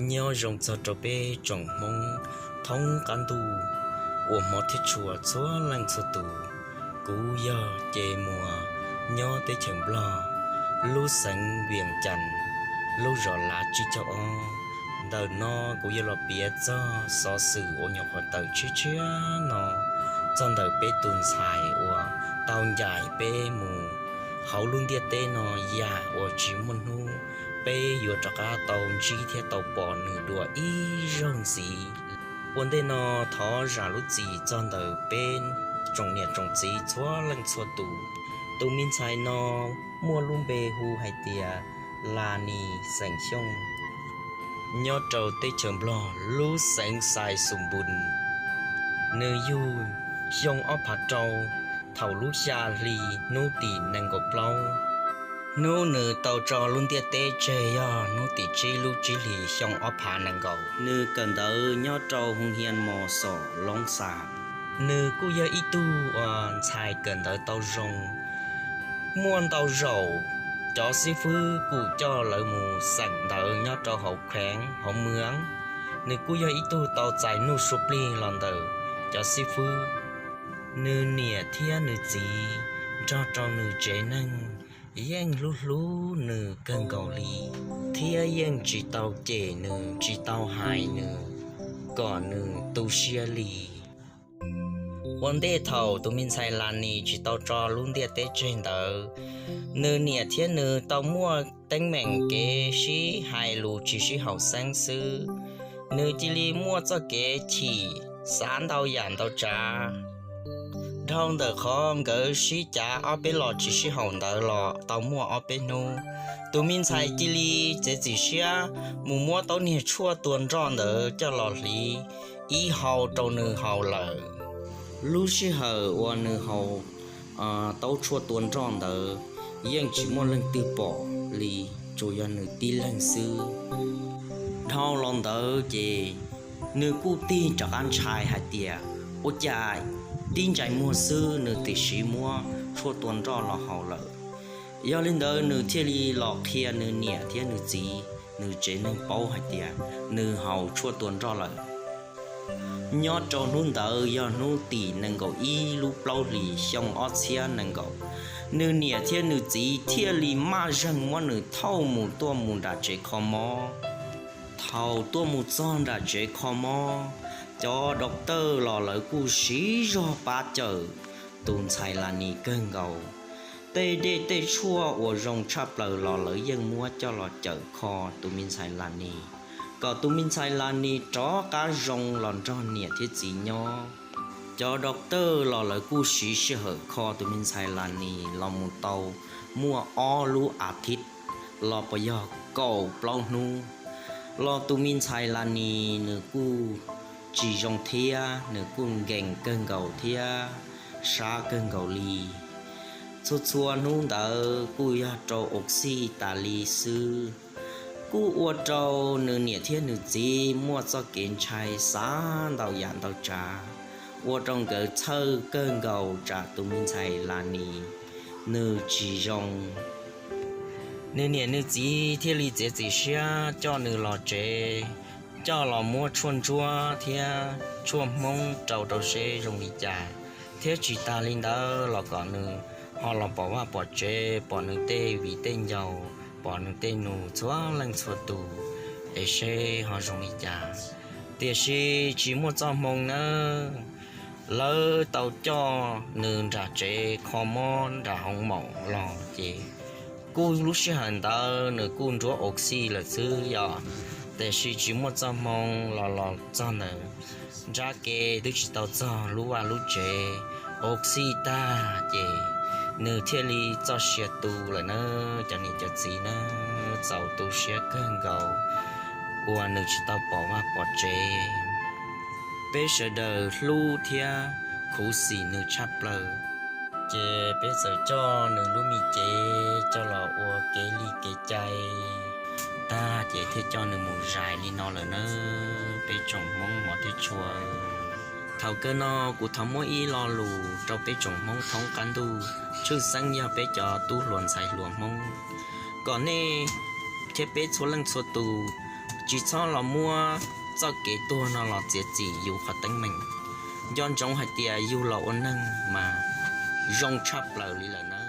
Nyob zoo txog rau peb tsoom Hmoob thoob qab ntuj uas hmov thiab tshua txhua leej txhua tus. Kuv yog Ces Muas, nyob teb chaws Nplog, lub xeev Vias Cas, lub zos Lav Tsib Caug Ob. Ntawm no kuv yuav los piav txog xov xwm uas nyuam qhuav tawm tshiab tshiab no txog ntawm peb tus ntxhais uas tau ncaim peb mus hauv lub ntiaj teb no yam uas tsis muaj hnub peb yuav rov qab tau ntsib thiab tau pom nws dua ib zaug ntxiv. Ua ntej no thov zam lub txim txog ntawm peb tsoom niam tsoom txiv txhua leej txhua tus. Tus me ntxhais no muaj lub npe hu hais tias Las Nis xeem Xyooj, nyob rau teb chaws Nplog lub xeev Xais Xus Npus. Nws yug xyoo ob phav rau thaum lub xya hli hnub tim nees nkaum plaub. Hnub nws tau tso lub ntiaj teb tseg yog hnub tim tsib lub tsib hlis xyoo ob phav nees nkaum. Nws kawm ntawv nyob rau hoo hia mos xom Loob Xas. Nws kuj yog ib tug uas ntxhais kawm ntawv tau zoo. Muaj ntau zaus cov xib fwb kuj coj lawv mus xeem ntawv nyob rau hauv kheev hauv mws. Nws kuj yog ib tug tau txais nuj sua plig los ntawm cov xib fwb. Nws niam thiab nws txiv nrog rau nws tsev neeg yeej hlub hlub nws kawg nkaus li, thiab yeej tsis tau cem nws, tsis tau hais nws kom nws tu siab li. Ua ntej thaum tus me ntxhais Las Nis tsis tau tso lub ntiaj teb tseg ntawd, nws niam thiab nws tau muaj teeb meem kev sib hais lus tsis sib haum xeeb xwb. Nws cia li muaj txoj kev chim, xav ntau yam ntau tsav. Dhau ntawm qhov nkawd sib cav ob peb los tsis sib haum ntawd los tau muaj ob peb hnub, tus me ntxhais cia li txiav txim siab mus muab taub niag tshuaj tua nroj ntawd coj los hliv ib hau rau nws haus lawm. Lub sij hawm uas nws haus taub tshuaj tua nroj ntawd yeej tsis muaj leej twg pom li, tsuas yog nws tib leeg xwb. Dhau los ntawd ces nws kuj tig rov qab ntshai hais tias ua cas tib ntsais muag xwb nws tiam sis muab tshuaj tua nroj los haus lawm. Yog li ntawd nws thiaj li los qhia nws niam thiab nws txiv, nws tsev neeg paub hais tias nws haus tshuaj tua nroj lawm. Nyob rau hnub ntawd yog hnub tim nees nkaum ib lub plaub hlis xyoo ob txhiab nees nkaum. Nws niam thiab nws txiv thiaj li maj zeeg muab nws thauj mus tuaj mus nram tsev kho mob. Thaum tuaj mus txog nram tsev kho mob, cov doctor los lawv kuj siv zog pab cawm tus ntxhais Las Nis kawg nkaus. Tej dej tej tshuaj uas zoo tshaj plaws los lawv yeej muab coj los cawm kho tus me ntxhais Las Nis, kom tus me ntxhais Las Nis rov qab zoo los nrog niam thiab txiv nyob. Cov doctor los lawv kuj siv sij hawm kho tus me ntxhais Las Nis los mus tau muaj ob lub as thiv los puas yog kaum plaub hnub los tus me ntxhais Las Nis nws kuj tsis zoo thiab, nws kuj nkees kawg nkaus thiab sab kawg nkaus li. Txhua txhua hnub ntawd kuj yog rau oxygen tas li xwb. Kuj ua rau nws niam thiab nws txiv muaj txoj kev ntshai xav ntau yam ntau tsav, ua rau nkawd txhawj kawg nkaus tsam tus me ntxhais Las Nis nws tsis zoo. Nws niam nws txiv thiaj li txiav txim siab coj nws los tsev, coj los muab tshuaj ntsuab thiab tshuaj hmoob rau rau seb zoo li cas, thiab tsis tas li ntawd los kom nws ho los pom vaj pom tsev, pom nws tej viv tej ncaus, pom nws tej nus txhua leej txhua tus, es seb ho zoo li cas. Tiam sis tsis muaj txoj hmoo nawb, lawv tau coj nws nram tsev kho mob nram hoov maum los ces kuj lub sij hawm ntawd nws kuj nruab oxygen lawm xwb yom, tiam sis tsis muaj txoj hmoo los los txog ntawd nrab ke twb tsis tau txog lub vaj lub tsev, oxygen tag ces nws thiaj li txoj sia tu lawm na. Cov niam cov txiv na, txaus tu siab kawg nkaus uas nws tsis tau pom vaj pom tsev. Peb sawv daws hlub thiab khuv xim nws tshaj plaws, ces peb txawm coj nws lub me cev coj los ua kev li kev cai tag ces thiaj coj nws mus zais li no lawm nawb peb tsoom hmoob hmov thiab tshua. Thaum kawg no kuv thov muab ib lo lus rau peb tsoom hmoob thoob qab ntuj, tshwj xeeb yog peb cov tub hluas ntxhais hluas hmoob, kom nej thiab peb txhua leej txhua tus Tsis txhob los muab txoj kev tuag no los txiav txim yus qhov teeb meem. Nco ntsoov hais tias yug los ua neeg mas zoo tshaj plaws li lawm na.